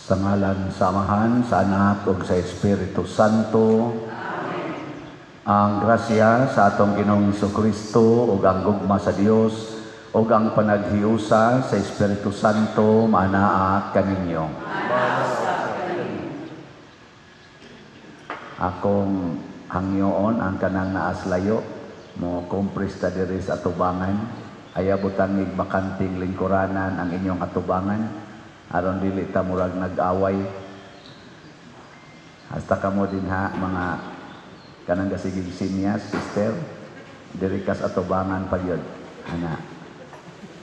Sa ngalan sa Amahan, sa Anak ug sa Espiritu Santo. Ang grasya sa atong Ginoong Kristo ug ang gugma sa Dios ug ang panaghiusa sa Espiritu Santo maanaa kaninyo. Akong hangyoon ang kanang naas layo mo kumprista diri sa atubangan. Ayaw butangig bakanting lingkuranan ang inyong atubangan aron dili ta murag nag-away. Hasta kamo din ha, mga kanang gasigig sinyas, sister, diri kas atubangan pagyud. Ana.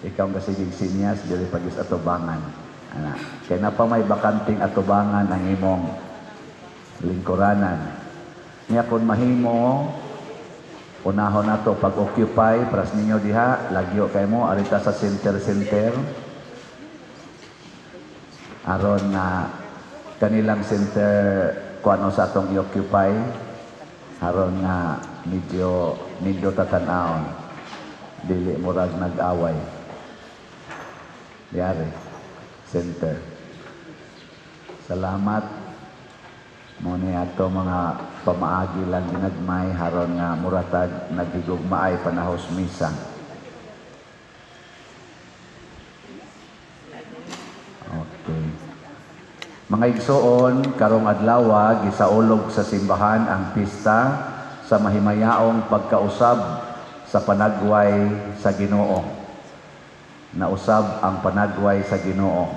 Ikaw ang gasigig sinyas, diri pagyud sa atubangan. Ana. Kay na pa may bakanting atubangan ang imong lingkuranan. Niya kung mahimo, unahon nato pag-occupy, pras ninyo diha, lagyo kay mo, arita sa center-center, aron nga kanilang center kuano sa atong i-occupy, aron nga medyo nindot tan-awon, dili murag nag-away. Yari, center. Salamat. Mo ni ato mga pamaagi lang ginagmay haron nga muratag naghigugmaay panahos misa. Okay. Mga igsoon, karong adlaw gisaulog sa simbahan ang pista sa mahimayaong pagkausab sa panagway sa Ginoo. Nausab ang panagway sa Ginoo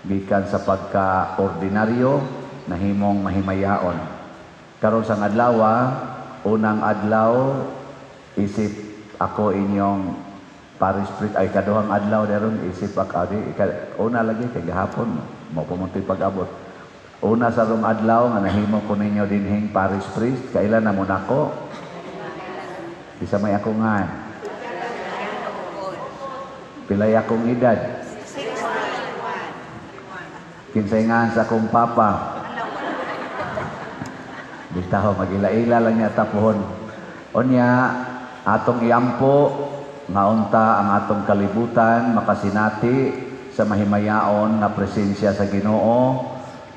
gikan sa pagka-ordinaryo nahimong mahimayaon. Karon sang adlaw, unang adlaw isip ako inyong parish priest, ay kaduhang adlaw daron isip ako adi una lagi kay gahapon mo pumunti pag-abot. Una sa rong adlaw nga nahimo ko ninyo dinhing parish priest, kailan na mo nako? Bisa may ako nga. Pilay akong edad? Kinsay nga sa akong papa? Bitaw, mag-ila-ila lang niya tapuhon. Unya, atong iampo, nga unta ang atong kalibutan, makasinati sa mahimayaon nga presensya sa Ginoo,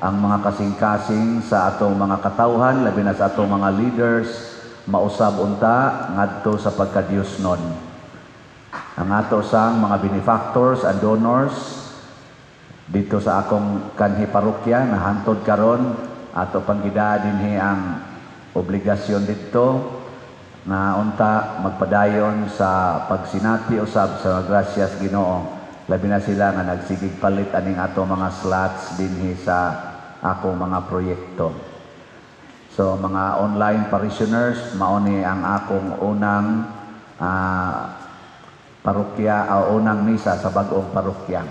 ang mga kasing-kasing sa atong mga katawhan, labi na sa atong mga leaders, mausab unta ngadto sa pagka-Diyos nun. Ang ato sang mga benefactors and donors dito sa akong kanhi parokya nahantod karon, ato panggida dinhi ang obligasyon didto na unta magpadayon sa pagsinati usab sa grasyas Ginoo. Labi na sila nga nagsigig palit aning ato mga slots dinhi sa akong mga proyekto. So mga online parishioners, mao ni ang akong unang parokya o unang misa sa bag-ong parokya.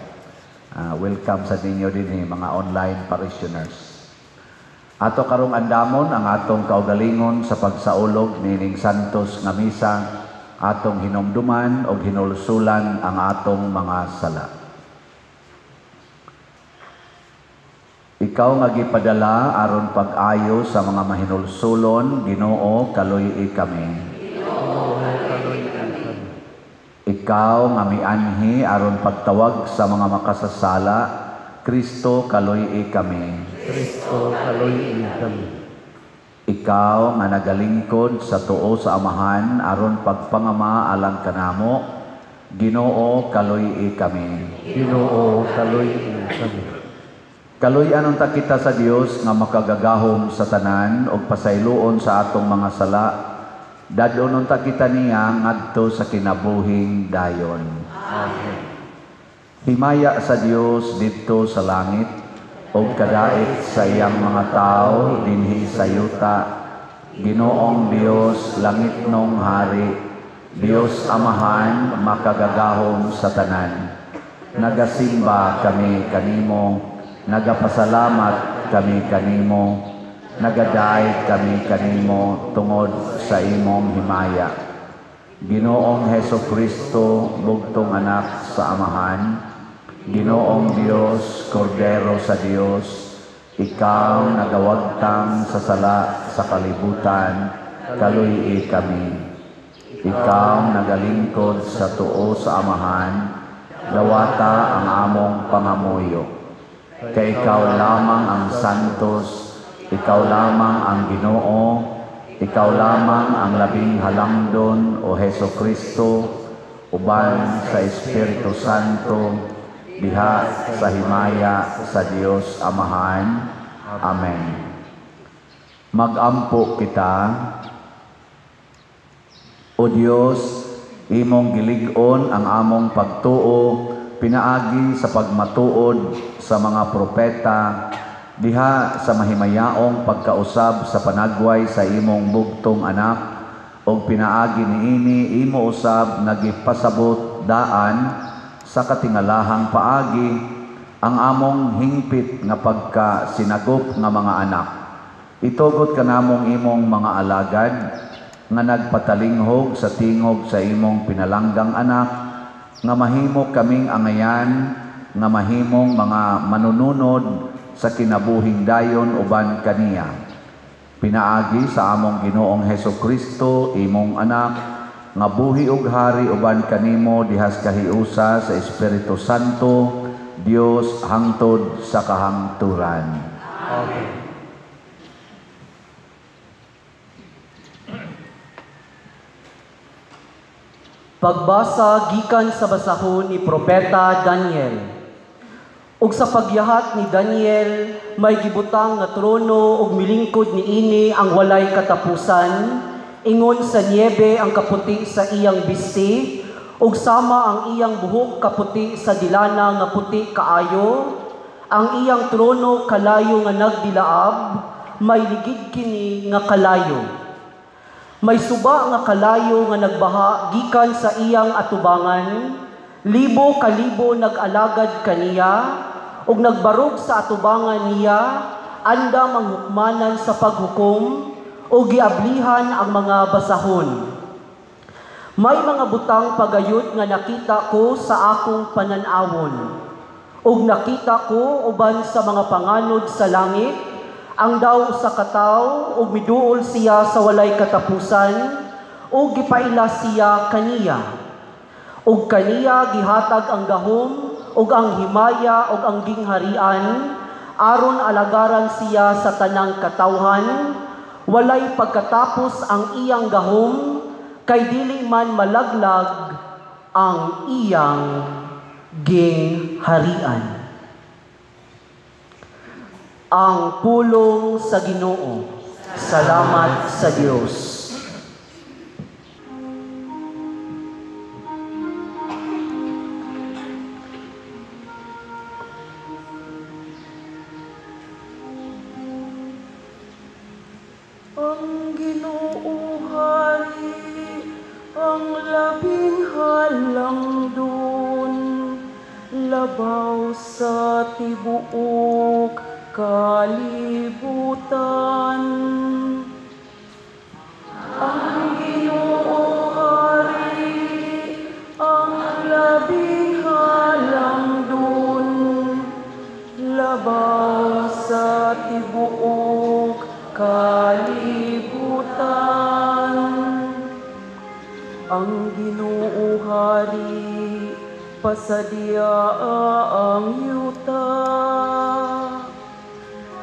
Welcome sa ninyo dinhi mga online parishioners. Ato karong andamon ang atong kaugalingon sa pagsaulog nining santos nga misa, atong hinumduman og hinulsulan ang atong mga sala. Ikaw nga gipadala aron pag-ayo sa mga mahinulsulon, Ginoo, kaluy-i kami. Ginoo, kaluy-i kami. Ikaw nga mianhi aron pagtawag sa mga makasasala, Kristo, kaluy-i kami. Kristo, kaluy-i kami. Ikaw nga nagalingkod sa tuo sa Amahan aron pagpangama alang kanamo, Ginoo, kaluy-i kami. Ginoo, kaluy-i kami. Kaluy-an unta kita sa Dios nga makagagahom sa tanan ug pasayloon sa atong mga sala. Dad-on unta kita niya ngadto sa kinabuhing dayon. Amen. Himaya sa Dios didto sa langit ug kadait sa iyang mga tawo dinhi sa yuta. Ginoong Dios, langitnong hari, Dios Amahan, makagagahom sa tanan. Nagasimba kami kanimo, nagapasalamat kami kanimo, nagadaig kami kanimo tungod sa imong himaya. Ginoong Heso Kristo, bugtong anak sa Amahan, Ginoong Dios, Kordero sa Dios, ikaw nagawagtang sa sala sa kalibutan, kaluy-i kami. Ikaw nagalingkod sa tuo sa Amahan, dawata ang among pangamuyo. Kay ikaw lamang ang santos, ikaw lamang ang Ginoo, ikaw lamang ang labing halangdon, o Heso Kristo, uban sa Espiritu Santo, diha sa himaya sa Dios Amahan. Amen. Magampo kita. O Dios, imong gilig-on ang among pagtuo pinaagi sa pagmatuod sa mga propeta diha sa mahimayaong pagkausab sa panagway sa imong bugtong anak, og pinaagi niini imo usab nagipasabot daan sa katingalahang paagi ang among hingpit nga pagkasinagop nga mga anak. Itugot kanamong imong mga alagad nga nagpatalinghog sa tingog sa imong pinalanggang anak, nga mahimo kaming angayan, nga mahimong mga manununod sa kinabuhing dayon uban kaniya. Pinaagi sa among Ginoong Heso Kristo, imong anak, nga buhi ug hari uban kanimo dihas kahiusa sa Espiritu Santo, Dios hangtod sa kahangturan. Amen. Pagbasa gikan sa basahon ni Propeta Daniel. Ug sa pagyahat ni Daniel, may gibutang nga trono ug milingkod niini ang walay katapusan, ingon sa niebe ang kaputi sa iyang bisti, ug sama ang iyang buhok kaputi sa dilana nga puti kaayo, ang iyang trono kalayo nga nagdilaab, may ligid kini nga kalayo. May suba nga kalayo nga nagbaha gikan sa iyang atubangan, libo kalibo nag-alagad kaniya, ug nagbarog sa atubangan niya, andam ang hukmanan sa paghukom, ug giablihan ang mga basahon. May mga butang pagayod nga nakita ko sa akong panan-awon, ug nakita ko uban sa mga panganod sa langit, ang daw sa kataw, ug miduol siya sa walay katapusan, ug gipaila siya kaniya. Ug kaniya gihatag ang gahom, ug ang himaya, ug ang gingharian, aron alagaran siya sa tanang katawhan, walay pagkatapos ang iyang gahom, kay dili man malaglag ang iyang gingharian. Ang pulong sa Ginoo. Salamat sa Dios. Ang Ginoo hari, ang labing halangdon, labaw sa tibuok kalibutan. Ang Ginoo hari, ang labing halangdon, labaw sa tibuok kalibutan. Ang Ginoo hari, pasadya ang yuta,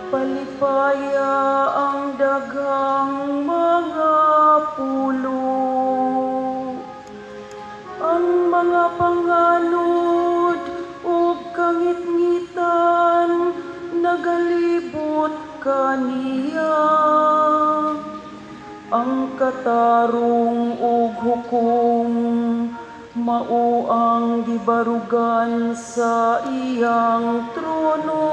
palipaya ang daghang mga pulo. Ang mga panganod ug kangitngitan nagalibot kaniya. Ang katarong ug hukom mao ang gibarugan sa iyang trono.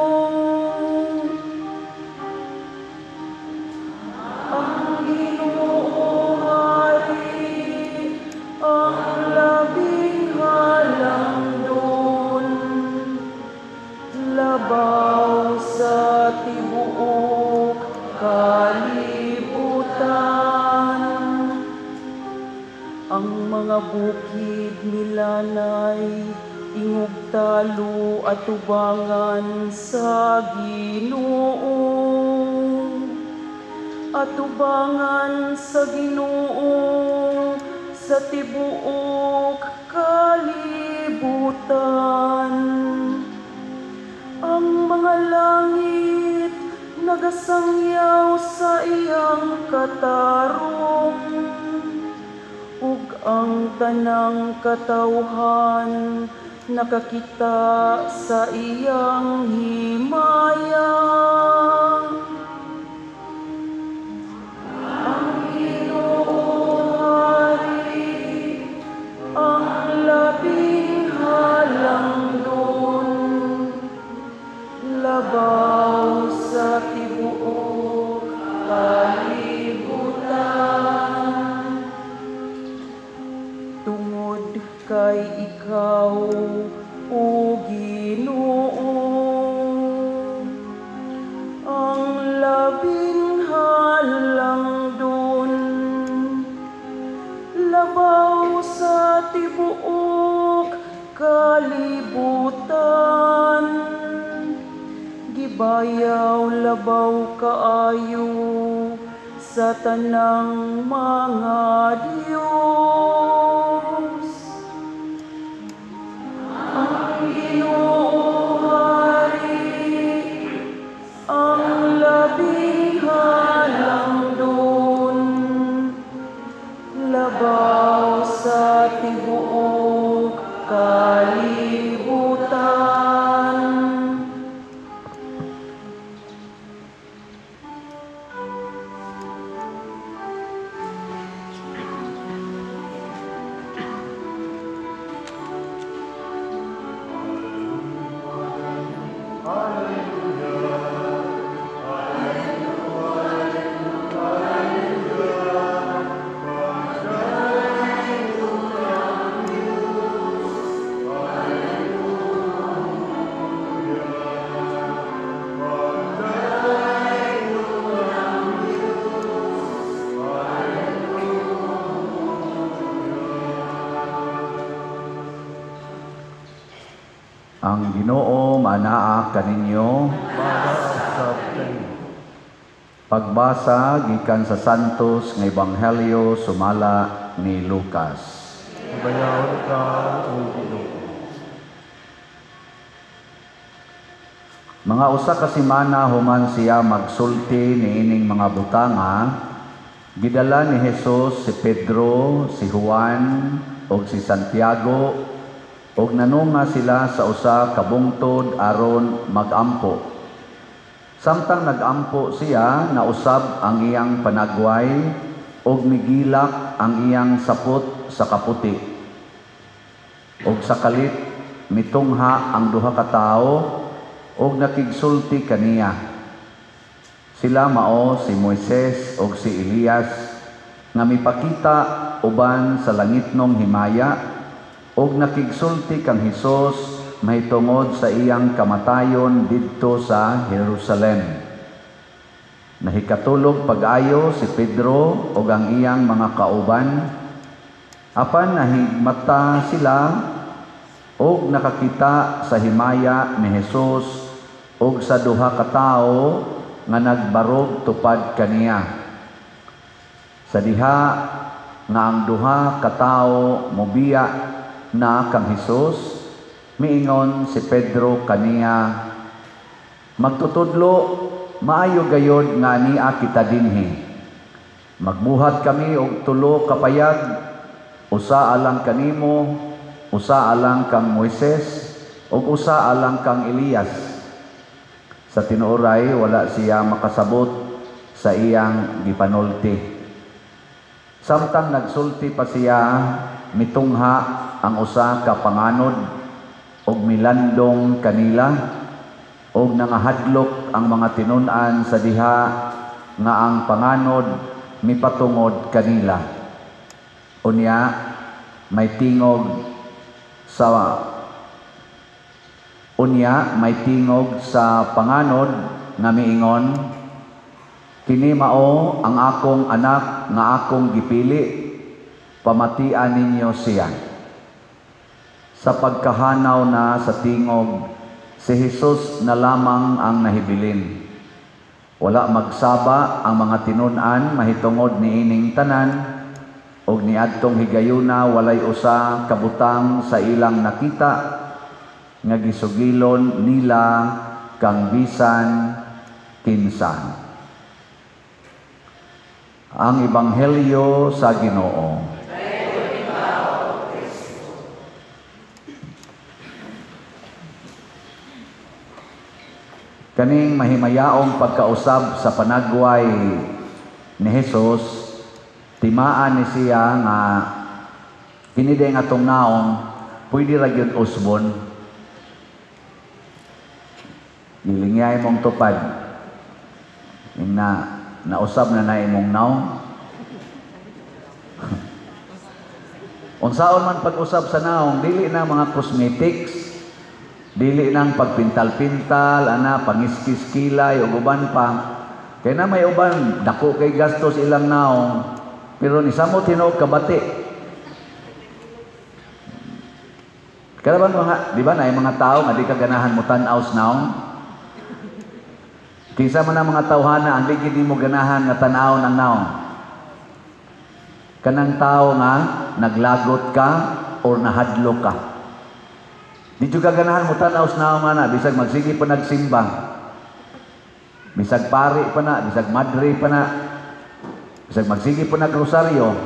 Ang Ginoo hari, ang labing halangdon, labaw sa tibuok kalibutan. Ang mga bukid milanay, ingog talo atubangan sa Ginoo. Atubangan sa Ginoo sa tibuok kalibutan. Ang mga Nagasangyaw sa iyang katarong, ug ang tanang katawhan nakakita sa iyang himaya. Ang Ginoo hari, ang labing halangdon, labaw sa tibuok kalibutan. Tungod kay ikaw, o Ginoo, ang labing halangdon, labaw sa tibuok kalibutan. Gibayaw labaw kaayo sa tanang mga Diyos. Ang Ginoo hari, ang labing halangdon, labaw sa tibuok kalibutan. Ang Ginoo manaa kaninyo. Pagbasa gikan sa Santos nga Ebanghelyo sumala ni Lucas. Himayaon ka, O Ginoo. Mga usa ka semana human siya magsulti niining mga butanga, gidala ni Jesus si Pedro, si Juan ug si Santiago ug nanunga sila sa usa ka bungtod aron magampo. Samtang nagampo siya, nausab ang iyang panagway ug migilak ang iyang sapot sa kaputi. Ug sa kalit mitungha ang duha ka tawo ug nakigsulti kaniya. Sila mao si Moises ug si Elias nga mipakita uban sa langitnong himaya ug nakigsulti kang Hesus mahitungod sa iyang kamatayon didto sa Jerusalem. Nahikatulog pag-ayo si Pedro ug ang iyang mga kauban, apan nahigmata sila ug nakakita sa himaya ni Hesus ug sa duha ka tawo nga nagbarog tupad kaniya. Sa diha nga ang duha ka tawo mobiya na kang Hesus, miingon si Pedro kaniya, "Magtutudlo, maayo gayod nga ania kita dinhi. Magbuhat kami og tulo ka payag, usa alang kanimo, usa alang kang Moises, ug usa alang kang Elias." Sa tinuoray wala siya makasabot sa iyang gipanulti. Samtang nagsulti pa siya, mitungha ang usa ka panganod og milandong kanila, og nangahadlok ang mga tinun-an sa diha nga ang panganod mipatungod kanila. Unya may tingog sa panganod nga miingon, "Kini mao ang akong anak nga akong gipili, pamatian ninyo siya." Sa pagkahanaw na sa tingog, si Jesus na lamang ang nahibilin. Wala magsaba ang mga tinun-an mahitungod niining tanan, og niadtong higayuna walay usa kabutang sa ilang nakita nga gisugilon nila kang bisan Kinsa. Ang Ebanghelyo sa Ginoo. Kaning mahimayaong pagkausab sa panagway ni Hesus, timaan ni siya nga kini day nga atong naong pwede ra gyud usbon. Gilingyay mong tupad. Na nausab na na imong naong. Unsaon man pag-usab sa naong, dili na mga cosmetics, dili nang pagpintal-pintal, ana pangiskis-kilay ug uban pa. Kay na may uban dako kay gastos ilang naong, pero ni samot hinuog kabati. Karaban mga, di ba na mga tao nga di ka ganahan mo tan-aw sa naong? Kinsa man ang mga tawhana ang di gid nimo ganahan nga tan-awon ang naong? Kanang tao nga naglagot ka or nahadlok ka. Di jud ka ganahan mo tan-aw sa naong ana, bisag magsige pa nagsimba. Bisag pari pa na, bisag madre pa na, bisag magsige pa nagrosaryo,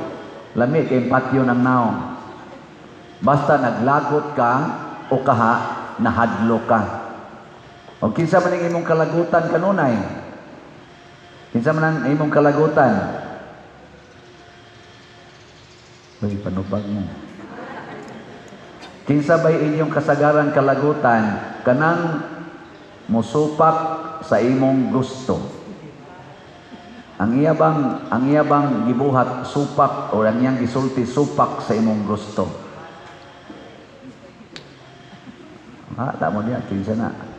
lami kay patyo ng naong. Basta naglagot ka o kaha, nahadlok ka. O kinsa man ang imong kalagutan kanunay? Kinsa man ang imong kalagutan? Uy, panubag mo. Kinsa bay inyong kasagaran kalagutan? Kanang musupak sa imong gusto. Ang iya bang gibuhat supak o ang iyang gisulti supak sa imong gusto? Ha, tamo diya, kinsa na.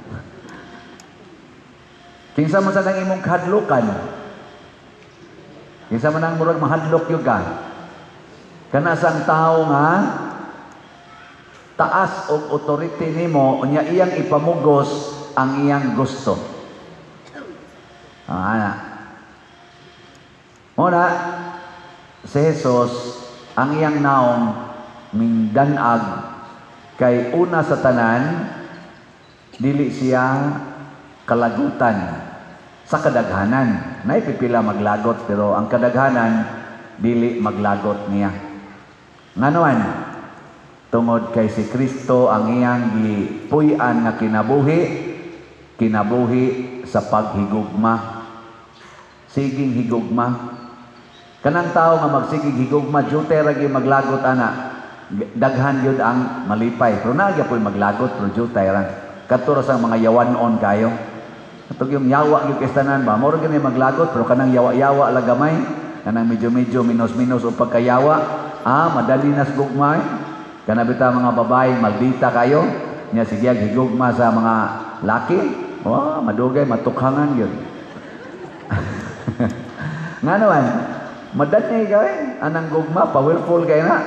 Kinsa man sa nang imong kahadlukan? Kinsa man ang murag mahadlok yun ka? Kana sang tao nga taas og authority nimo, unya iyang ipamugos ang iyang gusto. Ana. Muna si Jesus ang iyang naong mingdanag kay una sa tanan dili siya kalagutan sa kadaghanan. Naipipila maglagot pero ang kadaghanan dili maglagot niya. Nganuan, tungod kay si Kristo ang iyang gipuy-an nga kinabuhi, kinabuhi sa paghigugma. Siging higugma. Kanang tao nga magsigig higugma, jutay ra gyud maglagot ana. Daghan gyud ang malipay. Pero naa gyud maglagot pero jutay ra. Kadto ra sa mga yawan-on kayo. Katong yung yawa gyud kay tanan ba, mao ra gyud maglagot pero kanang yawa-yawa la gamay, kanang medyo-medyo minos-minos og pagkayawa. Ah, madali nas gugma. Kana bitaw mga babae maldita kayo, nya sige higugma sa mga laki. Oh, madugay matukhangan gyud. Ngano man? Madali kay anang gugma powerful kay na.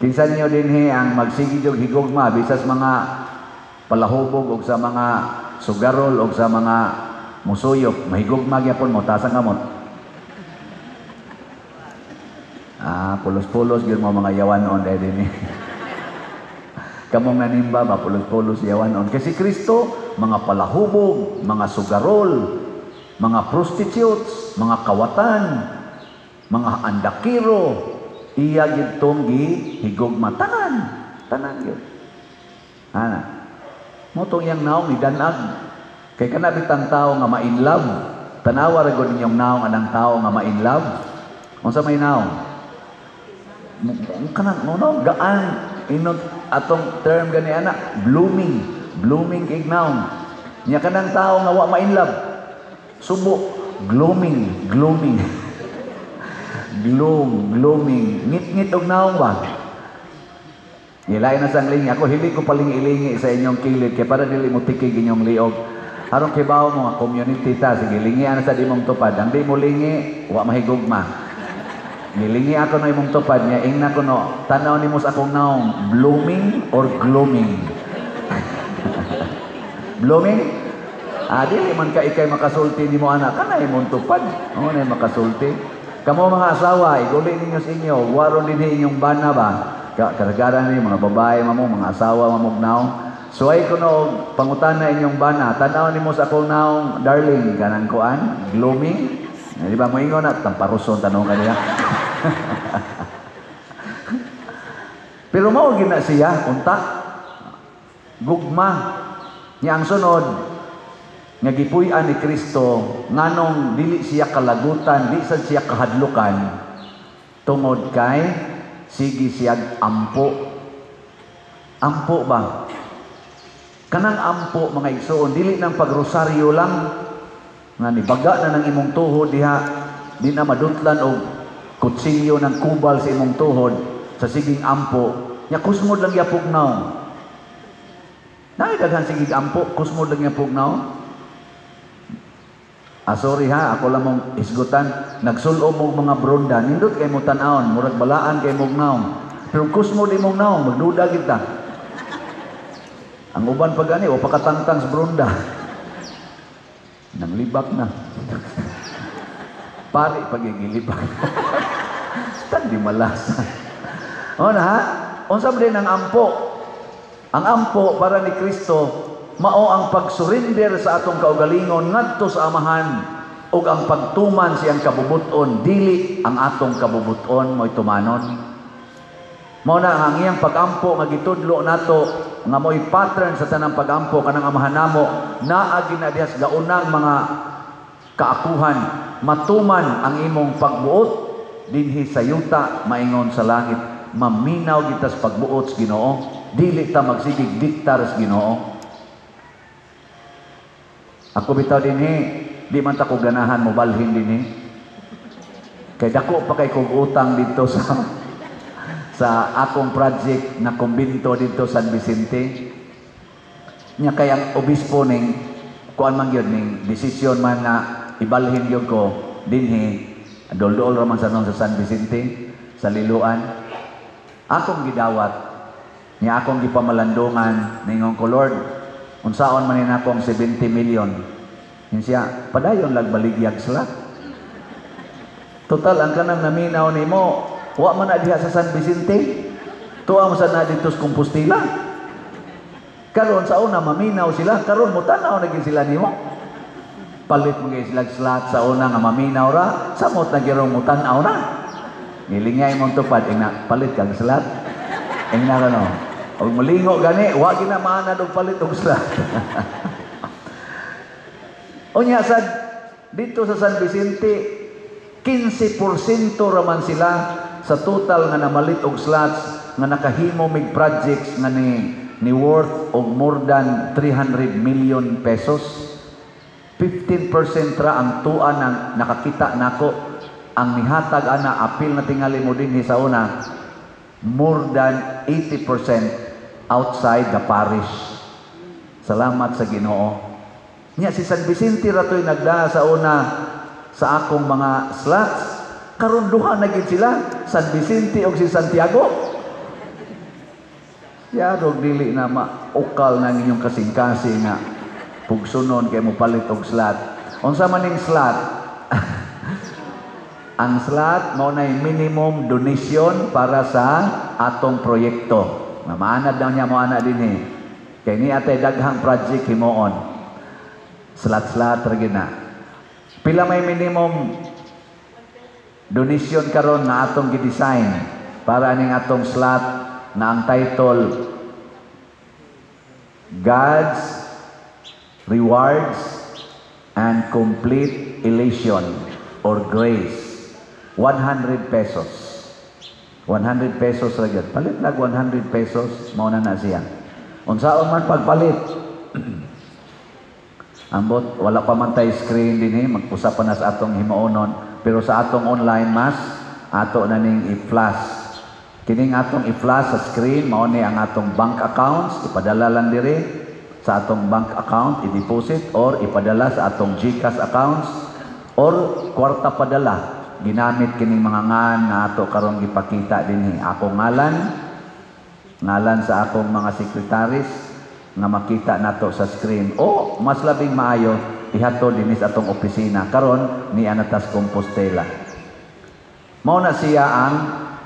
Kinsa niyo dinhi ang magsige og higugma bisas mga palahubog og sa mga sugarol og sa mga musuyok, mahigugma gyapon mo taas ang kamot. Ah, pulos-pulos gyud mo mga yawanon dai dinhi. Kamong nanimba ba pulos-pulos yawanon. Kasi Kristo mga palahubog, mga sugarol, mga prostitutes, mga kawatan, mga andakiro, iya gyud tong gihigugma tanan, tanan gyud. Ana. Mo tong iyang naong ni danag. Kay kana bitang tawo nga ma-in love. Tanawa ra gud ninyong naong anang tawo nga ma-in love. Unsa may naong? Kanang no gaan inot atong term gani ana, blooming, blooming kay naong. Nya kanang tawo nga wa ma-in love, subo, glooming, glooming. Gloom, glooming, ngit-ngit og naong ba? Nilay na sang lingi. Ako hili ko palingi-ilingi sa inyong kilid kay para dili mo tikig inyong liog. Aron kibaw mo nga community ta, sige lingi ana sa di mong tupad. Ang di mo lingi, wa mahigugma. Nilingi ako na imong tupad niya, ingna ko no, tanaw nimo sa akong naong, blooming or glooming? Blooming? Ah, dili man ka ikay makasulti nimo ana, kana imong tupad. Oo na makasulti. Kamo mga asawa, iguli ninyo sa inyo, waron dinhi inyong bana ba? Karagaran ni mga babae mamo, mga asawa mamog naong. Suway ko no pangutana inyong bana, tan-aw nimo sa akong naong, darling, kanang kuan, gloomy. Di ba moingon na tamparuson tanong kaniya. Pero mao gina siya unta gugma niya. Ang sunod nga gipuy-an ni Kristo, nganong dili siya kalagutan, di sad siya kahadlukan, tungod kay sige siya ampo. Ampo ba? Kanang ampo, mga igsoon, dili nang pagrosaryo lang nga nibaga na ng imong tuhod diha, di na madutlan og kutsilyo ng kubal sa imong tuhod sa siging ampo nya, kusmod lang yapog naong. Naay daghan sigig ampo, kusmod lang yapog naong. Ah, sorry ha, ako lang mong isgutan. Nagsulo mo mga bronda, nindot kay mo tan-awon, murag balaan kay mong naong. Pero kusmod imong naong, magduda kita. Ang uban pa gani, o pakatangtang sa bronda. Nanglibak na. Pari pagigilibak. Tandi malasa. O na ha? Unsa man din ang ampo? Ang ampo para ni Kristo, mao ang pagsurrender sa atong kaugalingon ngadto sa Amahan ug ang pagtuman siyang kabubuton, dili ang atong kabubuton mo'y tumanon. Mao na ang iyang pag-ampo nga gitudlo nato nga mo'y pattern sa tanang pag-ampo kanang Amahan namo, naa gina diha sa gaunang mga kaakuhan, matuman ang imong pagbuot dinhi sa yuta maingon sa langit. Maminaw kita sa pagbuot sa Ginoo, dili ta magsigig diktar sa Ginoo. Ako bitaw dinhi, di man ta ko ganahan mobalhin dinhi. Kay dako pa kay kog utang dito sa akong project na kumbinto dito San Vicente. Nya kay ang obispo ning kuan man gyud ning desisyon man nga ibalhin gyud ko dinhi, dol-dol ra man sa non sa San Vicente sa Liloan. Akong gidawat nya akong gipamalandungan, ningon ko, "Lord, unsaon man ni akong 70 million?" Yun siya, "Padayon lag baligyag sila. Total, ang kanang naminaw nimo, wa man na diha sa San Vicente. Tuwa mo sa na dito sa Compostela. Karon sa una maminaw sila, karon mo tanaw na gid sila nimo. Palit mo gid sila slot sa una nga maminaw ra, samot na girong mo tanaw na. Nilingay mong tupad, ingna, palit kag slot." Ingna ka no. Og mulingo gani, wa gina maanad og palit og slot. Unya sad dito sa San Vicente, 15% raman sila sa total nga namalit og slots nga nakahimo mig projects nga ni worth og more than 300 million pesos. 15% ra ang tuan ang nakakita nako. Ang nihatag ana, apil na tingali mo dinhi sa una, more than 80% outside the parish. Salamat sa Ginoo. Nya si San Vicente ra to'y nagdaa sa una sa akong mga slots. Karon duha na gid sila, San Vicente og si Santiago. Yarog dili na maukal ng inyong kasing-kasing nga pugsunon kay mo palit og slot. Unsa man ning slot? Ang slot mao nay minimum donation para sa atong proyekto. Nga maanad daw niya mo ana dinhi. Kay ni atay daghang project himuon. Slot-slot ra gyud na. Pila may minimum donation karon nga atong gi-design para aning atong slot na ang title God's Rewards and Complete Elation or Grace? 100 pesos. 100 pesos ra gyud. Palit lag 100 pesos, mao na na siya. Unsaon man pagpalit? Ambot wala pa man tay screen dinhi, mag-usap pa na sa atong himuonon, pero sa atong online mass ato na ning i-flash. Kining atong i-flash sa screen mao ni ang atong bank accounts, ipadala lang diri sa atong bank account, i-deposit or ipadala sa atong GCash accounts or kwarta padala. Ginamit kining mga ngan na ato karon gipakita dinhi. Akong ngalan, ngalan sa akong mga secretaries nga makita nato sa screen, o mas labing maayo ihatod dinhi sa atong opisina karon ni Anatas Compostela. Mao na siya ang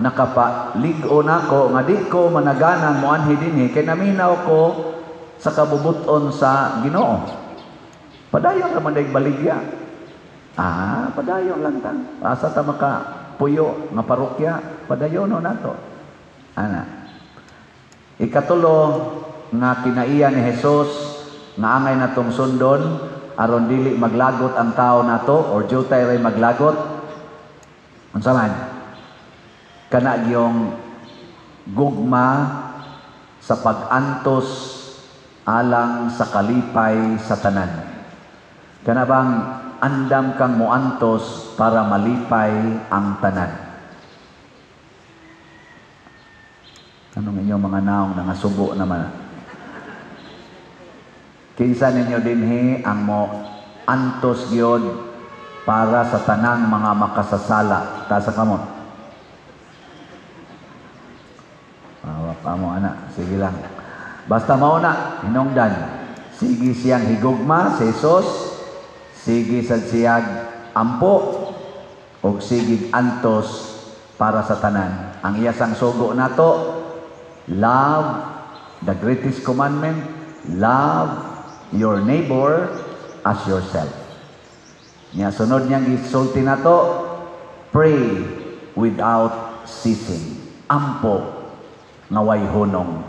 nakapalig-o nako nga di ko managanan moanhi dinhi kay naminaw ko. sa kabubuton sa Ginoo. Padayon ra man baligya. Ah, padayon lang ta. Asa ta maka puyo nga parokya, padayon no nato. Ana. Ikatulo nga kinaiya ni Jesus nga angay natong sundon aron dili maglagot ang tao nato or jutay ray maglagot. Unsa man? Kana gyong gugma sa pag-antos alang sa kalipay sa tanan. Kana bang andam kang muantos para malipay ang tanan. Anong inyong mga naong nangasubo naman? Kinsa ninyo dinhi ang mo antos gyud para sa tanang mga makasasala? Taas sa kamot. Awa pa mo ana, sige lang. Basta mao na hinungdan. Sige siyang higugma si Jesus, sige sad siyag ampo og sige antos para sa tanan. Ang iya sang sugo nato, love, the greatest commandment, love your neighbor as yourself. Nya sunod niyang gisulti nato, pray without ceasing. Ampo nga way hunong.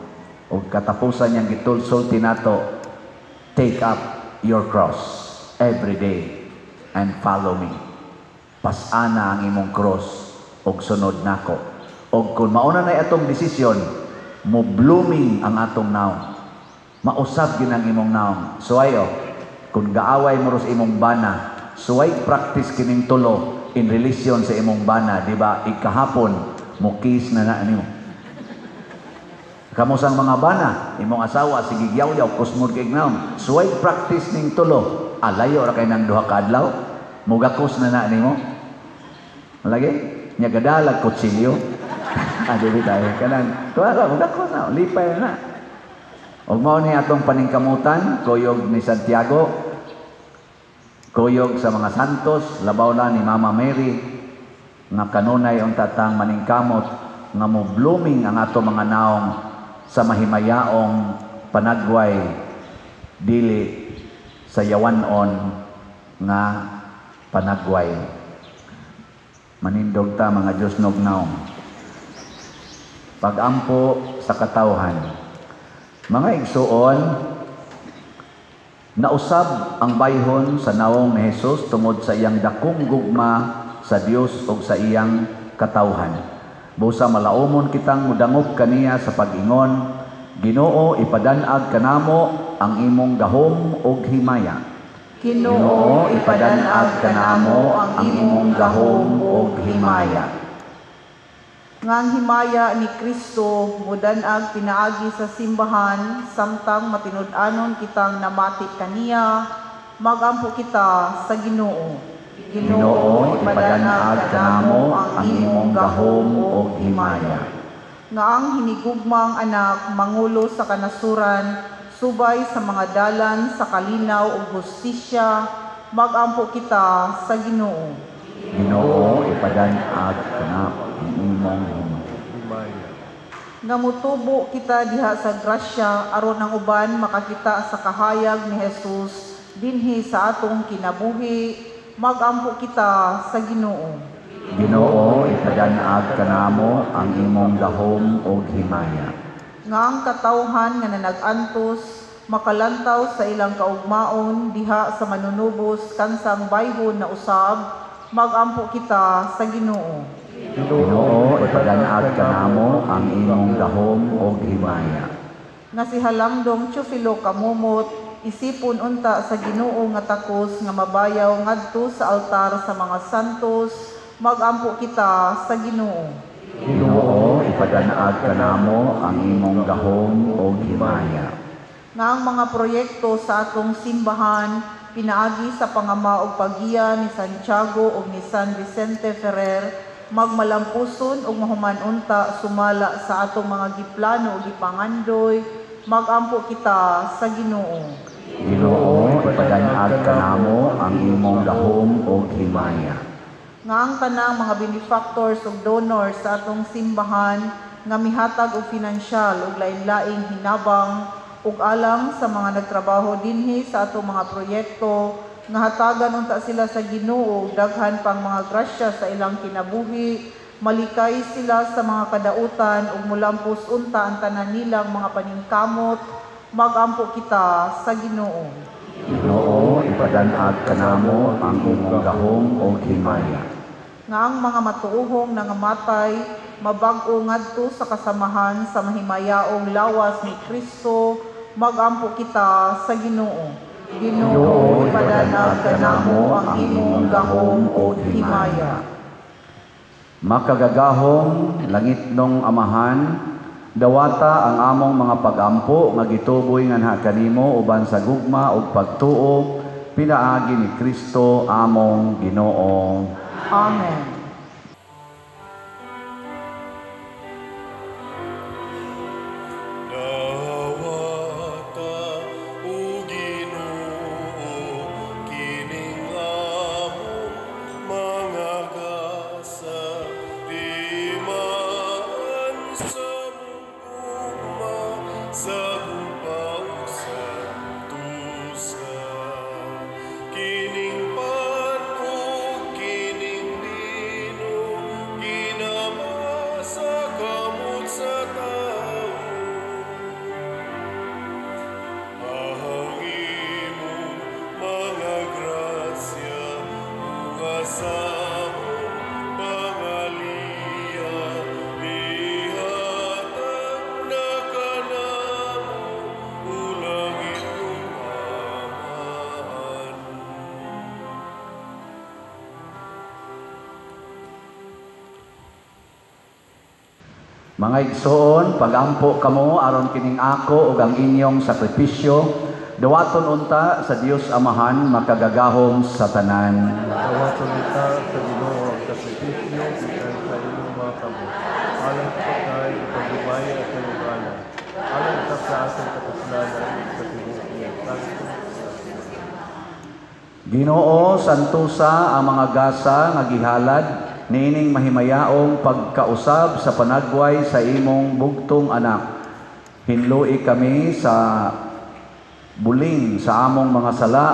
Ug katapusan niyang gisulti nato, take up your cross every day and follow me. Pasana ang imong cross ug sunod nako. Og kung mauna na atong desisyon, mo blooming ang atong naong. Mausab gid ang imong naong. Suway o, kung gaaway mo ros imong bana, suway practice kining tulo in relation sa imong bana, di ba? Ikahapon mo kiss na na nimo. Kamusang mga bana, imong asawa sige yaw-yaw kusmod kay naong. Suway practice ning tulo, alayo ra kay nang duha ka adlaw, mugakos na na nimo. Lagi nya gadalag kutsilyo. Ah, dili tayo kanang tuwa mugakos na, lipay na. Ug mao ni atong paningkamutan, kuyog ni Santiago, kuyog sa mga santos, labaw na ni Mama Mary, nga kanunay ang tatang maningkamot nga mo blooming ang ato mga naong sa mahimayaong panagway dili sa yawanon nga panagway. Manindog ta mga Diyosnog naong. Pagampo sa katawhan. Mga igsuon, nausab ang bayhon sa naong ni Jesus tungod sa iyang dakong gugma sa Dios ug sa iyang katawhan. Busa malaumon kitang mudangop kaniya sa pag-ingon, Ginoo, ipadan-ag kanamo ang imong gahom ug himaya. Ginoo, ipadan-ag kanamo ang imong gahom ug himaya. Nga ang himaya ni Kristo mudan-ag pinaagi sa simbahan samtang matinud-anon kitang namati kaniya, magampo kita sa Ginoo. Ginoo, ipadan-ag kanamo ang imong gahom ug himaya. Nga ang hinigugmang anak mangulo sa kanasuran subay sa mga dalan sa kalinaw ug hustisya, magampo kita sa Ginoo. Ginoo, ipadan-ag kanamo ang imong himaya. Nga mutubo kita diha sa grasya aron ang uban makakita sa kahayag ni Jesus dinhi sa atong kinabuhi, magampo kita sa Ginoo. Ginoo, ipadan-ag kanamo ang imong gahom ug himaya. Nga ang katawhan nga nanag-antos makalantaw sa ilang kaugmaon diha sa manunubos kansang bayhon na usab, magampo kita sa Ginoo. Ginoo, ipadan-ag kanamo ang imong gahom ug himaya. Nga si Halamdong Teofilo Kamumot isipon unta sa Ginoo nga takos nga mabayaw ngadto sa altar sa mga santos, magampo kita sa Ginoo. Ginoo, ipadan-ag kanamo ang imong gahom ug himaya. Nga ang mga proyekto sa atong simbahan pinaagi sa pangama og paggiya ni Santiago ug ni San Vicente Ferrer magmalampuson ug mahuman unta sumala sa atong mga giplano ug gipangandoy, magampo kita sa Ginoo. Ginoo, ipadan-ag kanamo ang imong gahom ug himaya. Nga ang tanang mga benefactors ug donors sa atong simbahan nga mihatag og finansyal ug lain-laing hinabang ug alang sa mga nagtrabaho dinhi sa atong mga proyekto nga hatagan unta sila sa Ginoo og daghan pang mga grasya sa ilang kinabuhi, malikay sila sa mga kadautan ug mulampos unta ang tanan nilang mga paningkamot. Magampo kita sa Ginoo. Ginoo, ipadan-ag kanamo ang imong gahom ug himaya. Nga ang mga matuohong nangamatay mabag-o ngadto sa kasamahan sa mahimayaong lawas ni Kristo, magampo kita sa Ginoo. Ginoo, ipadanag kanamo ang imong gahom ug himaya. Makagagahom langitnong Amahan, dawata ang among mga pagampo nga gituboy nganha kanimo uban sa gugma ug pagtuo pinaagi ni Kristo among Ginoo. Amen. Dawata o Ginoo kining among mga gasa, timaan sa mong gugma sa guba ug santusa. Kining pan ug kining bino ginama sa kamot sa tawo. Ang imong mga grasya bunga sa among pangaliya, ihatag na kanamo o langitnong Amahan. Mga igsoon, pagampo kamo aron kining ako ug ang inyong sakripisyo, dawaton unta sa Dios Amahan makagagahom sa tanan. Dawaton unta sa Ginoo ang sakripisyo gikan sa imong mga kamot, alang sa pagkay ug paghimaya sa imong ngalan, alang sa atong kapuslanan ug sa tibuok iyang santo. Ginoo, santusa ang mga gasa nga gihalad niining mahimayaong pagkausab sa panagway sa imong bugtong anak. Hinlui kami sa buling sa among mga sala,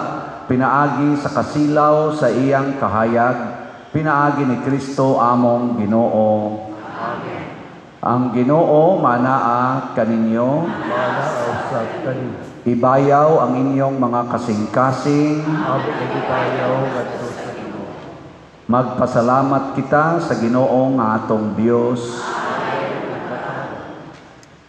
pinaagi sa kasilaw sa iyang kahayag, pinaagi ni Kristo among Ginoo. Amen. Ang Ginoo manaa kaninyo, Manaa usab kaninyo. Ibayaw ang inyong mga kasing-kasing. Amo ang gibayaw ngadto sa Ginoo. Magpasalamat kita sa Ginoo nga atong Dios.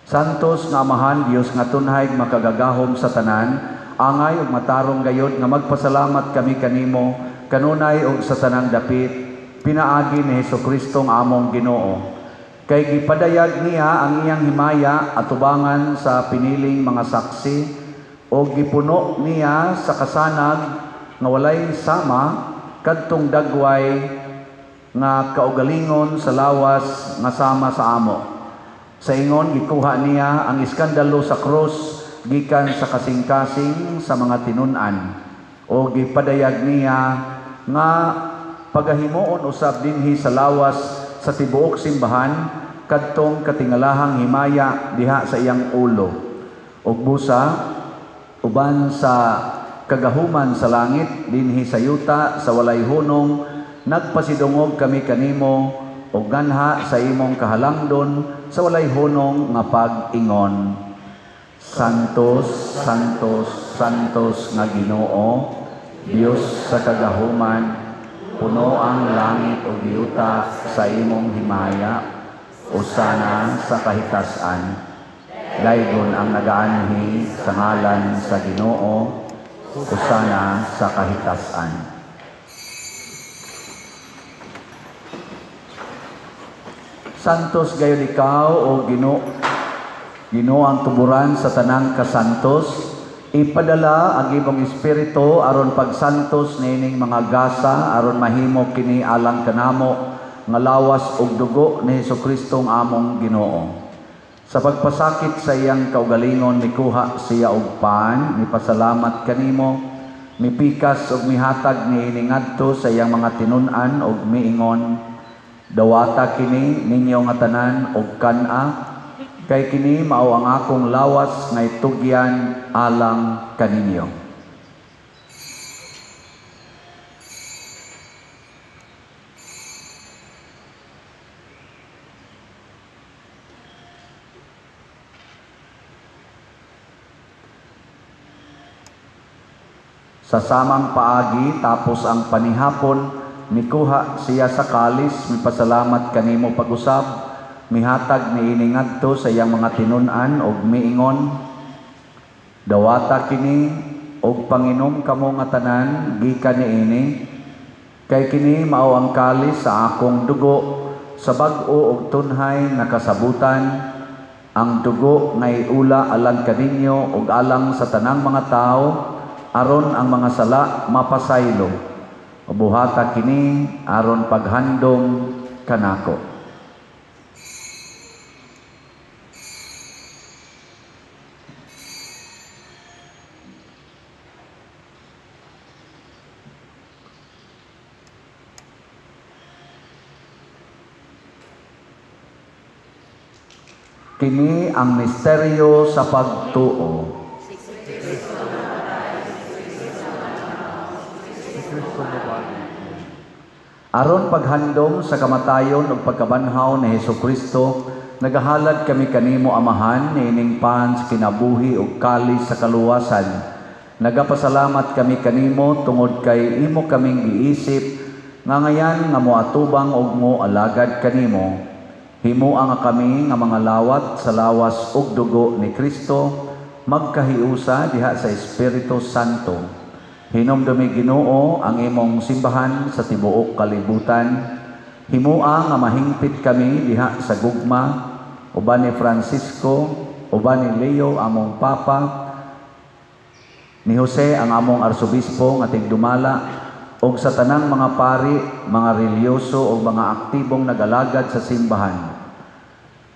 Santos nga Amahan, Dios nga tunhay makagagahom sa tanan, angay ug matarong gayod nga magpasalamat kami kanimo kanunay ug sa tanang dapit, pinaagi ni Hesukristo nga among Ginoo. Kay gipadayag niya ang iyang himaya atubangan sa piniling mga saksi, o gipuno niya sa kasanag nga walay sama kadtong dagway nga kaugalingon sa lawas nga sama sa amo. Sa ingon gikuha niya ang iskandalo sa krus gikan sa kasing-kasing sa mga tinun-an, o gipadayag niya nga pagahimuon usab dinhi sa lawas sa tibuok simbahan kadtong katingalahang himaya diha sa iyang ulo. Ug busa uban sa kagahuman sa langit dinhi sa yuta sa walay hunong, nagpasidungog kami kanimo og ganha sa imong kahalangdon sa walay hunong nga pag-ingon. Santos, Santos, Santos nga Ginoo, Dios sa kagahuman, puno ang langit ug yuta sa imong himaya. Usana sa kahitasan. Daygon ang nagaanhi sa ngalan sa Ginoo, usana sa kahitasan. Santos gayon ikaw o Ginoo, Ginoo ang tuburan sa tanang kasantos. Ipadala ang imong espiritu aron pagsantos niining mga gasa, aron mahimo kini alang kanamo nga lawas ug dugo ni Hesukristo among Ginoo. Sa pagpasakit sa iyang kaugalingon, mikuha siya og pan, mipasalamat kanimo, mipikas ug mihatag niini ngadto sa iyang mga tinun-an ug miingon, dawata kini ninyo nga tanan og kan-a, Kay kini mao ang akong lawas nga itugyan alang kaninyo. Sa samang paagi tapos ang panihapon, mikuha siya sa kalis, mipasalamat kanimo pag-usab, mihatag niini ngadto sa iyang mga tinun-an og miingon, dawata kini og panginom kamo nga tanan gikan niini, kay kini mao ang kalis sa akong dugo sa bag-o og tunhay nga kasabutan, ang dugo nga iula alang kaninyo ug alang sa tanang mga tawo, aron ang mga sala mapasaylo. Buhata kini aron paghandom kanako. Kini ang misteryo sa pagtuo. Aron paghandom sa kamatayon ug pagkabanhaw ni Hesukristo, nagahalad kami kanimo Amahan niining pan sa kinabuhi ug kalis sa kaluwasan. Nagapasalamat kami kanimo tungod kay imo kaming giisip nga ngayan nga moatubang og moalagad kanimo. Himoa nga kami nga mga lawat sa lawas ug dugo ni Kristo, magkahiusa diha sa Espiritu Santo. Hinumdumi Ginoo ang imong simbahan sa tibuok kalibutan. Himoa nga mahingpit kami diha sa gugma uban ni Francisco, uban ni Leo among Papa, ni Jose ang among arsobispo nga tigdumala, ug sa tanang mga pari, mga relihiyoso ug mga aktibong nagalagad sa simbahan.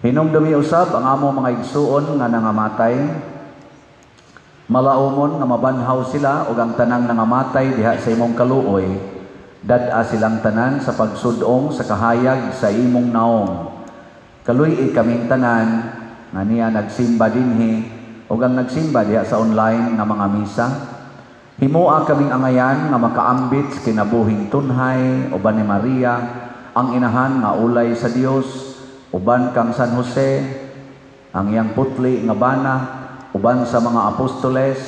Hinumdumi usab ang among mga igsuon nga nangamatay, malaumon nga mabanhaw sila ug ang tanang nangamatay diha sa imong kaluoy. Dad-a silang tanan sa pagsudong sa kahayag sa imong naong. Kaluy-i kaming tanan nga niya nagsimba dinhi ug ang nagsimba diha sa online nga mga misa. Himoa kaming angayan nga makaambit sa kinabuhing tunhay uban ni Maria ang inahan nga ulay sa Dios, uban kang San Jose ang iyang putli nga bana, uban sa mga apostoles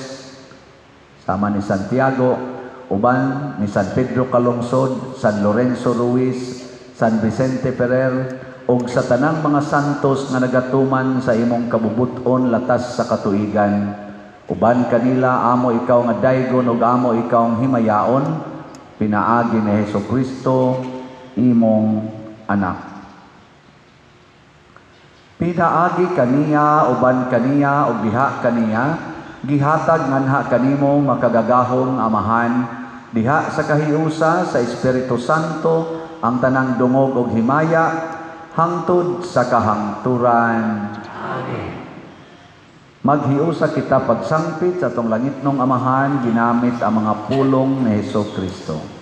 sama ni Santiago, uban ni San Pedro Calungsod, San Lorenzo Ruiz, San Vicente Ferrer, ug sa tanang mga santos nga nagatuman sa imong kabubut-on latas sa katuigan. Uban kanila amo ikaw nga daygon ug amo ikaw ang himayaon, pinaagi ni Hesukristo imong anak. Pinaagi kaniya, uban kaniya, ug diha kaniya, gihatag nganha kanimo makagagahom Amahan, diha sa kahiusa sa Espiritu Santo ang tanang dungog ug himaya hangtod sa kahangturan. Amen. Maghiusa kita pagsangpit sa atong langitnong Amahan ginamit ang mga pulong ni Hesukristo.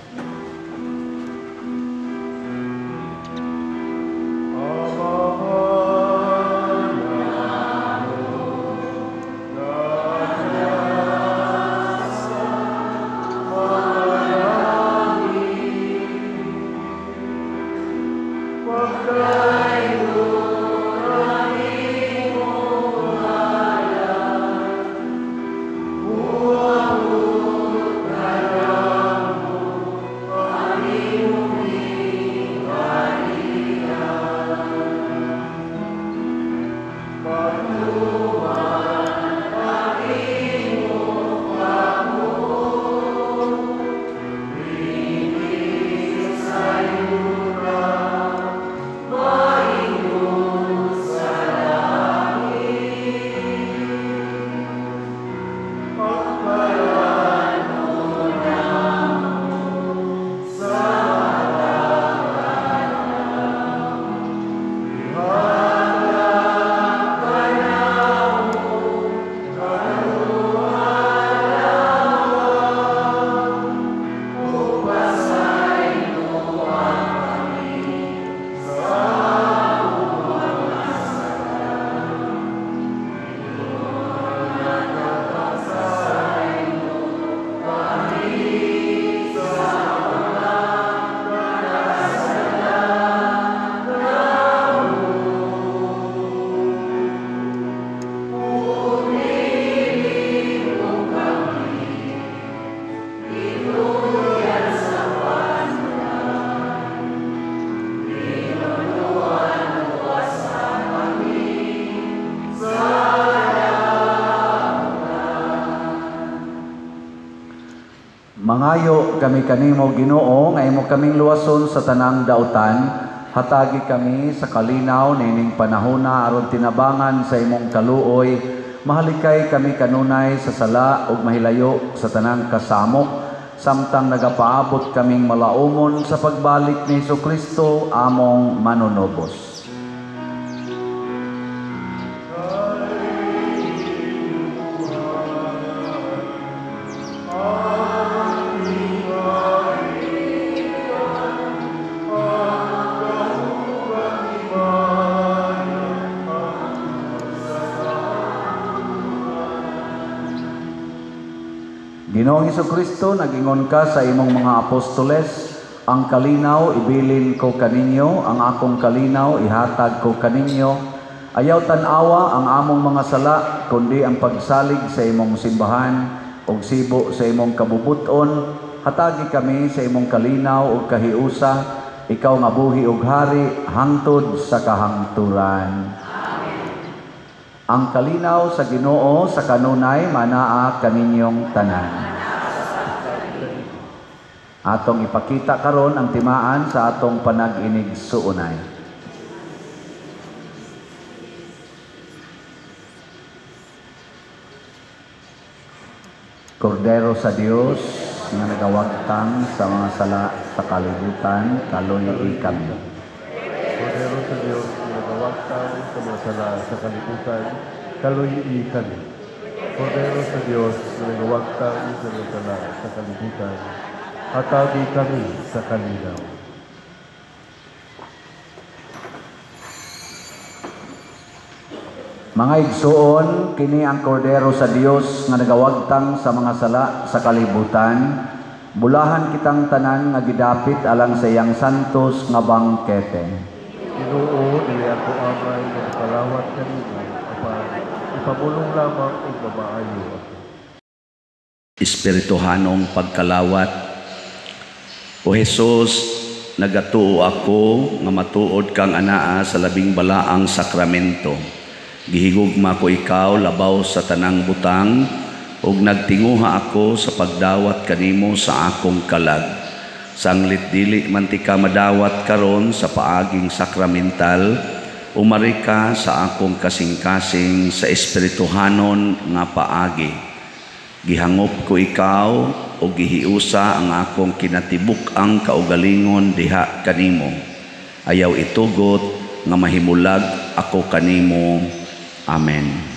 Mangayo kami kanimo, Ginoo, nga imo kaming luwason sa tanang dautan. Hatagi kami sa kalinaw niining panahona aron tinabangan sa imong kaluoy. Mahalikay kami kanunay sa sala ug mahilayo sa tanang kasamok, samtang nagapaabot kaming malaumon sa pagbalik ni Hesukristo among manunubos. Ginoong Hesukristo, nagingon ka sa imong mga apostoles, ang kalinaw ibilin ko kaninyo, ang akong kalinaw ihatag ko kaninyo. Ayaw tan-awa ang among mga sala, kundi ang pagsalig sa imong simbahan ug sibo sa imong kabubut-on. Hatagi kami sa imong kalinaw ug kahiusa, ikaw nga buhi ug hari hangtod sa kahangturan. Ang kalinaw sa Ginoo sa kanunay manaa kaninyong tanan. Atong ipakita karon ang timaan sa atong panag-inig suunay. Kordero sa Dios nga nagawagtang sa mga sala sa kalibutan, kaluy-i kami. Kordero sa Dios nga nagawagtang sa mga sala sa kalibutan, kaluy-i kami. Kordero sa Dios nga nagawagtang sa mga sala sa kalibutan, hatagi kami sa kalinaw. Mga igsuon, kini ang kordero sa Dios nga nagawagtang sa mga sala sa kalibutan. Bulahan kitang tanan nga gidapit alang sa iyang santos nga bangkete. Ginoo, dili ako angay nga mopalawat kanimo, apan ipamulong lamang ug mamaayo ako. Espirituhanong pagkalawat. O Jesus, nagatuo ako nga matuod kang anaa sa labing balaang sakramento. Gihigugma ko ikaw labaw sa tanang butang, ug nagtinguha ako sa pagdawat kanimo sa akong kalag. Sanglit dili man ti ka madawat karon sa paaging sakramental, umari ka sa akong kasing-kasing sa espirituhanon nga paagi. Gihangop ko ikaw o gihiusa ang akong kinatibuk-ang kaugalingon diha kanimo. Ayaw itugot nga mahimulag ako kanimo. Amen.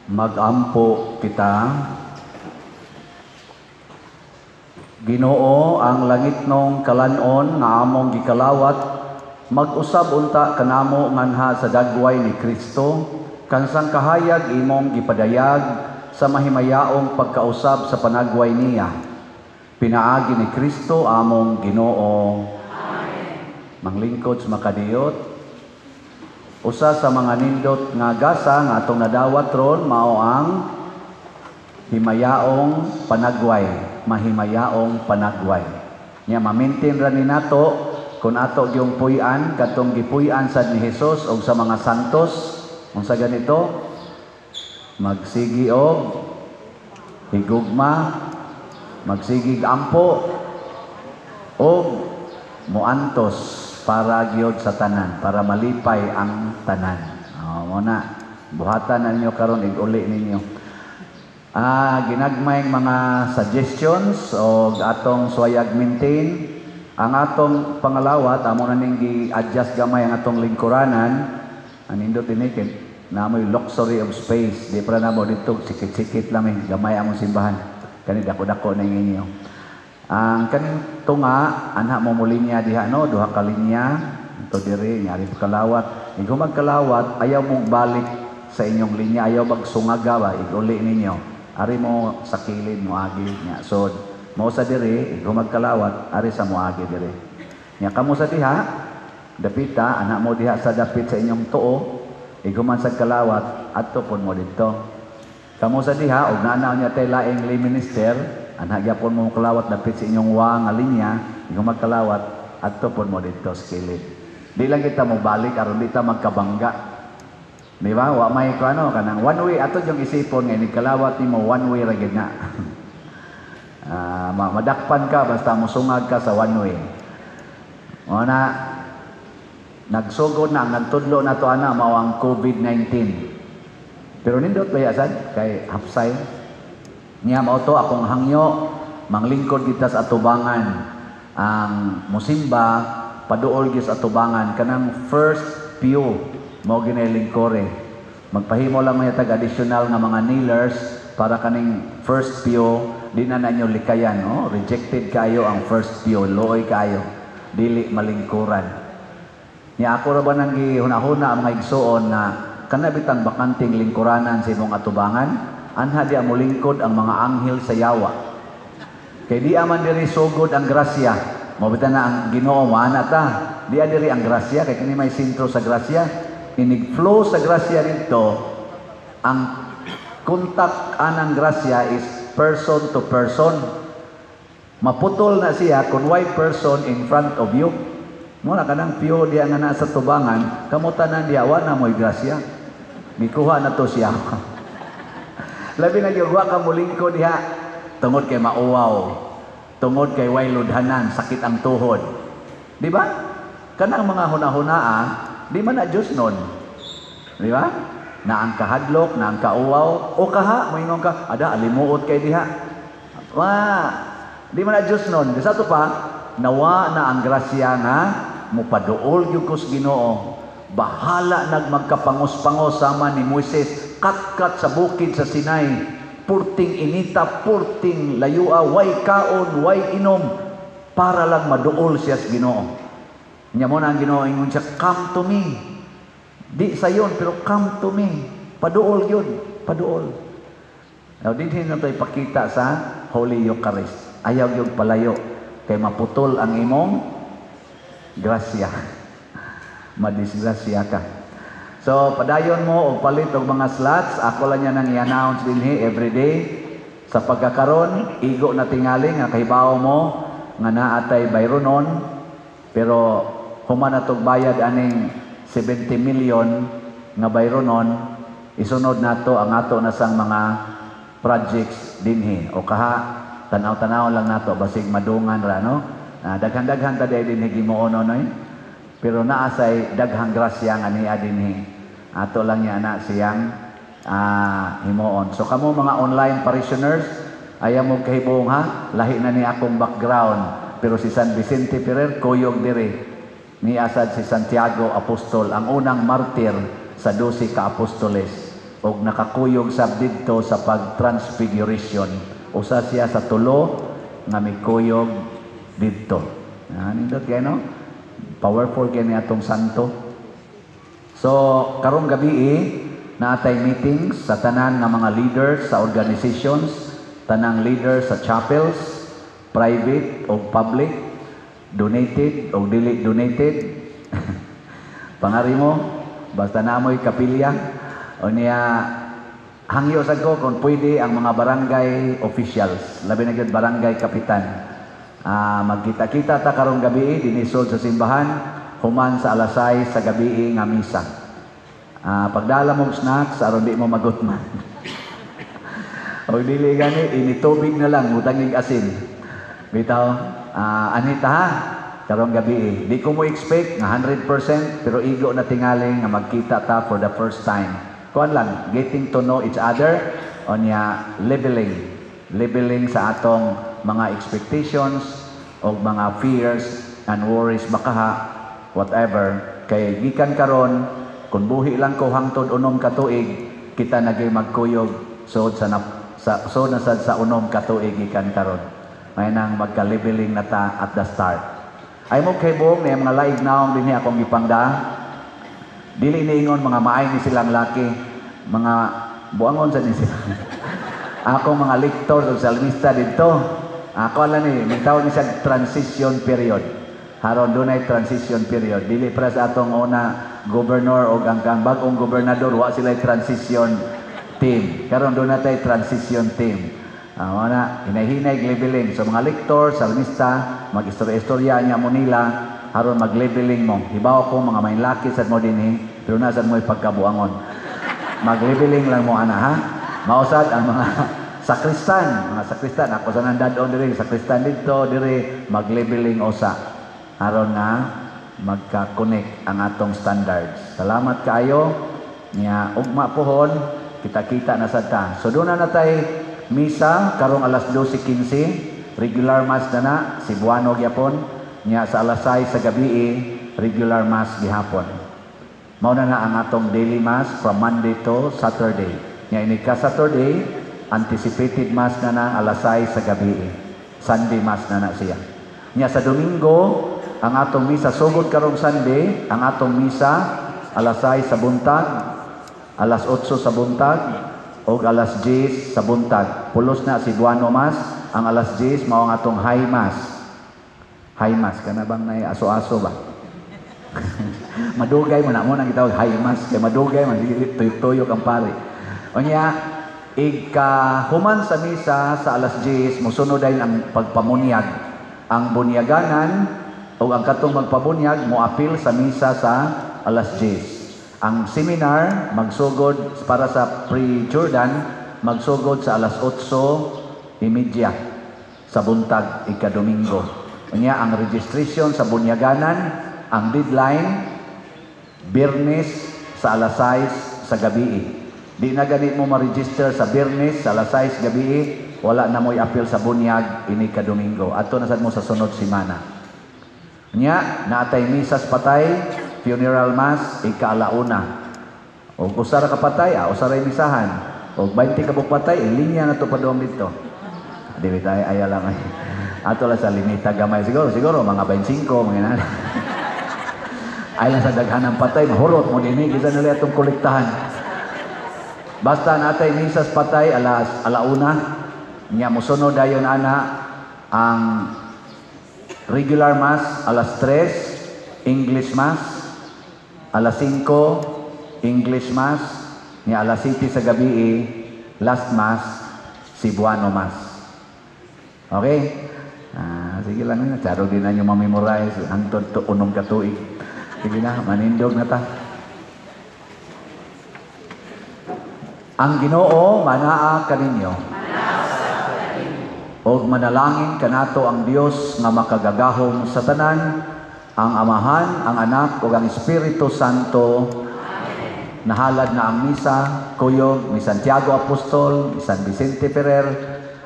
Magampo kita. Ginoo, ang langitnong kalan-on nga among gikalawat, mag-usab unta kanamo nganha sa dagway ni Kristo, kansang kahayag imong gipadayag sa mahimayaong pagkausab sa panagway niya. Pinaagi ni Kristo among Ginoo. Amen. Manglingkod sa makadiyot, usa sa mga nindot nga gasa nga atong nadawat ron mao ang himayaong panagway, mahimayaong panagway. Nya ma-maintain ra ni nato kung ato gyung puy-an kadtong gipuy-an sad ni Jesus og sa mga santos. Unsa ganito? Magsigi og higugma, magsigig ampo og muantos para gyud sa tanan, para malipay ang tanan. Oh, mo na buhatan na ninyo karon, ig-uli ninyo. Ginagmayng mga suggestions o atong suwayag maintain ang atong pangalawat, amo na ning gi-adjust gamay ang atong lingkuranan. Anindot ini kay namoy luxury of space, di pa namo dito sikit-sikit lang eh, gamay among simbahan, kani dako-dako na inyo. Ang kaning tunga anha mo mo linya diha, no, duha ka linya to diri nyari kalawat. Ig magkalawat, ayaw mong balik sa inyong linya, ayaw magsungaga ba, iguli ninyo ari mo sa kilid mo agi nya. So mo sa diri, ig magkalawat ari sa moagi diri nya. Kamo sa diha dapita, anak mo diha sa dapit sa inyong tuo, iguman sa kalawat adto pud mo didto. Kamo sa diha og naa niya tay laing lay minister, anha gyapon mo kalawat dapit sa inyong wa nga linya, ig magkalawat adto pud mo didto sa kilid. Di lang kita mo balik aron di ta magkabangga. Di ba? Wa may ko ano kanang one way ato yung isipon nga inig kalawat nimo, one way ra gyud na. Madakpan ka basta mosungag ka sa one way. Mo na nagsugod na ang nagtudlo na to ana mao ang COVID-19. Pero nindot ba sad kay hapsay. Niya mao to akong hangyo, manglingkod kita sa atubangan. Ang musimba paduol gyud sa atubangan, kanang first pew mao ginay lingkore. Magpahimo lang may tag additional nga mga kneelers para kaning first pew di na ninyo likayan, no? Rejected kayo ang first pew, luoy kayo. Dili malingkuran. Nya ako ra ba nang gihuna-huna ang mga igsuon na kana bitang bakanting lingkuranan sa imong atubangan, anha di mo lingkod ang mga anghel sa yawa. Kay di aman diri sugod ang grasya. Mao bitaw na ang Ginoo maana ta. Di diri ang grasya kay kini may sentro sa grasya. Inig flow sa grasya dito, ang contact anang grasya is person to person. Maputol na siya kung why person in front of you. Muna kanang piyo diya nga nasa tubangan, kamo tanan diya wa na mo'y grasya. Mikuha na to siya. Labi na gyud wa ka molingko diha tungod kay mauwaw, tungod kay way ludhanan, sakit ang tuhod. Di ba? Kanang mga hunahunaa, di man na Diyos nun. Di ba? Na ang kahadlok, na ang kauwaw, o kaha, moingon ka, ada, alimuot kay diha. Wa, di man na Diyos nun. Sa ato pa, nawa na ang grasya nga, mupaduol gyud ko sa Ginoo. Bahala nagmagkapangos-pangos sama ni Moises, katkat sa bukid sa Sinai, purting inita, purting layua, way kaon, way inom, para lang maduol siya sa Ginoo. Nya mo na ang Ginoo ingon siya, come to me. Di sayon, pero come to me. Paduol yun, paduol. Now, dinhi na ito ipakita sa Holy Eucharist. Ayaw yung palayo, kay maputol ang imong grasya. Madisgrasya ka. So, padayon mo og palit og mga slots. Ako lang yan ang i-announce dinhi every day. Sa pagkakaron, igo na tingali nga kahibaw mo nga naatay bayronon, pero human na tog bayad aning 70 million nga bayronon, isunod nato ang ato na sang mga projects dinhi. O kaha, tanaw-tanaw lang nato basig madungan ra, no? Daghan-daghan ta diay dinhi Ginoo noy. Pero naasay daghang grasya nga niya dinhi. Ato lang niya na siyang himuon. So kamo mga online parishioners, ayaw mo kahibong ha, lahi na ni akong background. Pero si San Vicente Ferrer kuyog diri. Ni asad si Santiago Apostol, ang unang martir sa 12 ka apostoles, og nakakuyog sab didto sa pag-transfiguration. Usa siya sa tulo nga mikuyog didto. Nindot kay no? Powerful kay ni atong santo. So karong gabi naatay meetings sa tanan nga mga leaders sa organizations, tanang leaders sa chapels, private o public, donated o dili donated. Pangari mo, basta namoy kapilya. O niya, hangyo sad ko kung pwede ang mga barangay officials, labi na gyud barangay kapitan. Magkita-kita ta karong gabi dinisod sa simbahan, human sa alas 6 sa gabi nga misa. Pagdala mong snacks aron di mo magutman. O dili gani initubig na lang butangig asin. Bitaw, anita ha karong gabi. Di ko mo expect nga 100% pero igo na tingali nga magkita ta for the first time. Kuan lang, getting to know each other onya leveling sa atong mga expectations o mga fears and worries bakaha whatever kay gikan karon kun buhi lang ko hangtod 6 ka tuig kita naging magkuyog sod sa sod na sad sa 6 ka tuig gikan karon may nang magka-leveling na ta at the start. Ay mo kay buong ni mga laig naong dinhi akong gipangda dili niingon mga maay ni silang laki mga buangon sa ni sila. Ako mga lektor ug salmista didto ako lang ni mitawag ni siya transition period. Haron dunay transition period. Dili para sa atong una governor o ang bagong gobernador wa sila transition team. Karon doon natay transition team. Ana hinay-hinay leveling. So mga lektor, salmista, mag-istorya-istorya niya mo nila aron mag-leveling mo. Hibaw ko mga main laki sad mo dinhi, pero na sad mo pagkabuangon. Mag-leveling lang mo ana ha. Mausad ang mga sakristan, ako sa nandadon diri, sakristan didto diri mag-leveling usa. Aron nga magka-connect ang atong standards. Salamat kaayo niya ugma pohon kita-kita na sad ta. So doon na natay misa karong alas 12:15, regular mass na na Cebuano gyapon niya sa alas 6 sa gabi regular mass gihapon. Mao na na ang atong daily mass from Monday to Saturday. Nya ini ka Saturday anticipated mass na na alas 6 sa gabi. Sunday mass na na siya. Nya sa Domingo ang atong misa sugod karong Sunday, ang atong misa alas 6 sa buntag, alas 8 sa buntag og alas 10 sa buntag. Pulos na Cebuano Mass, ang alas 10 mao ang atong high mass. High mass kana bang nay aso-aso ba? Madugay man na mo nang gitawag high mass kay madugay man sige tuyok-tuyok ang pare. Unya ikahuman sa misa sa alas 10 mosunod dayon ang pagpamunyag. Ang bunyaganan o ang katong magpabunyag moapil sa misa sa alas 10. Ang seminar magsugod para sa pre-Jordan magsugod sa alas 8:30 sa buntag ika-Domingo. Unya ang registration sa bunyaganan, ang deadline Biyernes sa alas 6 sa gabi. Di na ganit mo ma-register sa Biyernes sa alas 6 gabi, wala na mo'y apil sa bunyag ini ka-Domingo. Adto na sad mo sa sunod semana. Nya, naatay misas patay, funeral mass, ikaalauna. O usa ra ka patay, usa ra misahan. O 20 ka buok patay, linya na to padong dito. Di ba tayo, ayaw lang. Ato lang sa limita gamay. Siguro, mga 25, mga inana. Ay lang sa daghanang patay, mahurot mo din, kisa nila itong kolektahan. Basta naatay misas patay, alas alauna. Nya, musunod dayon ana, ang regular mass alas 3, English mass alas 5, English mass ni alas 7 sa gabi last mass Cebuano mass. Okay? Sige lang na, charo din na nyo ma-memorize hangtod to 6 ka tuig. Sige na, manindog na ta. Ang Ginoo manaa kaninyo. Og manalangin kanato ang Dios nga makagagahom sa tanan, ang Amahan, ang Anak ug ang Espiritu Santo. Amen. Nahalad na ang misa, kuyog ni Santiago Apostol, ni San Vicente Ferrer,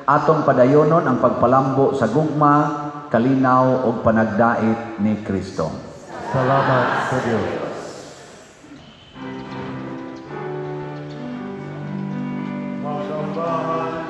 atong padayonon ang pagpalambo sa gugma, kalinaw ug panagdait ni Kristo. Salamat sa Dios. Masambahan